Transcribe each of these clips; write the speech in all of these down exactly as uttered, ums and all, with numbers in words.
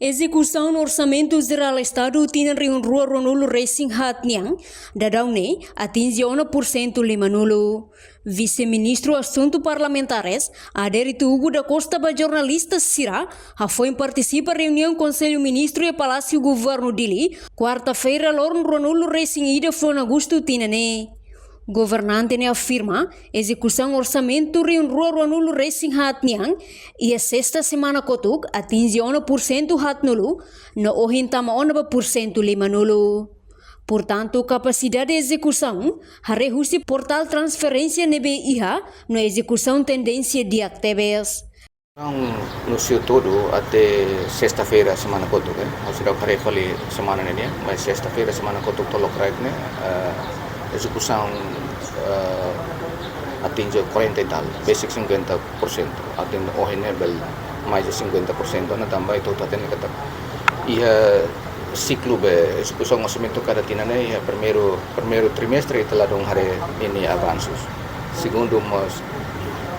Ezekusaun Orsamentu Jerál Estadu tinan rihun rua ruanulu resin haat nian, daudaun ne'e atinje ona pursentu limanulu. Vise-Ministru Asuntu Parlamentares, Adérito Hugo da Costa, ba jornalista sira, hafoin partisipa reuniaun Konsellu Ministru iha Palásiu Governu Dili, kuarta-feira loron ruanulu resin ida fulan Agostu tinan ne'e. Governante ne'e afirma, ezekusaun orsamentu rihun rua ruanulu resin haat nian, iha sesta semana kotuk, atinje ona pursentu haatnulu, no ohin tama ona ba pursentu limanulu. Portantu, kapasidade ezekusaun, haree husi portál transferénsia ne'ebé iha, no ezekusaun tendénsia di'ak tebes. Não, no seu todo, até sexta-feira semana kotuk, eh? Ha'u seidauk haree fali semana ne'e nian, mas sexta-feira semana kotuk to'o lokraik ne'e, eh, ezekusaun, eh, atinje quarenta e tal, besik cinquenta por cento. Atinje ohin ne'e bele mais de cinquenta por cento ona, tanba ita hotu hatene katak iha siklu be ezekusaun orsamentu kada tinan ne'e, iha primeiru, primeiru trimestre ita ladún haree ninia avansus. Segundu mós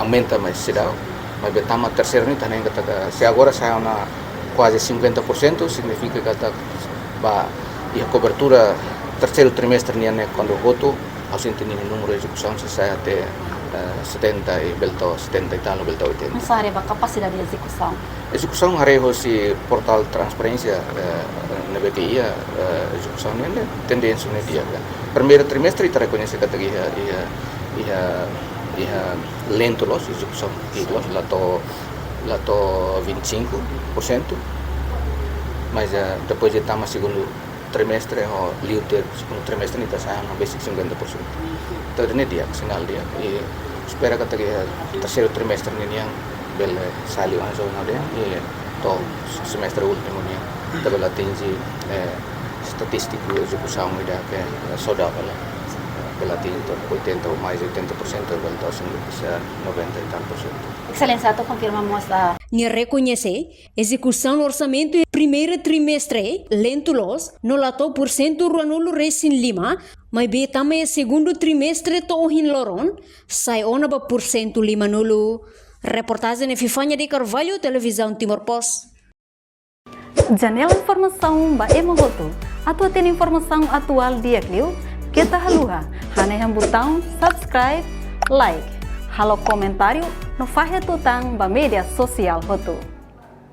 aumenta mais seidauk, maibé tama terseiru ne'e ita hatene katak, se agora sai ona kuaze cinquenta por cento, signifika katak ba iha kobertura terseiru trimestre nian ne'e kuandu hotu, ha'u sente ninia númeru ezekusaun sei sai até, eh, setenta e bele to'o setenta e tal, bele to'o oitenta. Nusá haree ba kapasidade ezekusaun? Ezekusaun haree hosi portál transferénsia, eh, ne'ebé ke iha, eh, ezekusaun ne'e, ne'e tendénsia ne'e di'ak, eh. Primeiru trimestre ita rekoñese katak iha, iha, iha, iha lentu loos, ezekusaun di'ak loos, la to'o, la to'o vinte e cinco por cento. Mas, eh, depois de tama segundu trimestre, ho liu tiha segundu trimestre ita sai ona besik cinquenta por cento. Entaun ne'e di'ak, sinál di'ak. I espera katak iha terseiru trimestre ne'e nian bele sai liu anjo na de, i to'o semestre últimu nian ita bele atinje, eh, estatístiku ezekusaun ida ke, eh, saudavel, bele atinje to'o oitenta ou mais oitenta por cento, bele to'o noventa e tal por cento. Exelénsia atu konfirma mós, ah, nia rekoñese ezekusaun orsamentu iha primeiru trimestre lentu loos, no la to'o pursentu ruanulu resin lima, maibé tama iha segundu trimestre to'o ohin loron, sai ona ba pursentu limanulu. Reportajen Epifania de Carvalho, Televizaun Timor Post. Janela informasaun ba ema hotu. Atu hatene informasaun atuál di'ak liu, keta haluha hanehan butaun subscribe, like, halo komentáriu, no fahe tutan ba média sosiál hotu.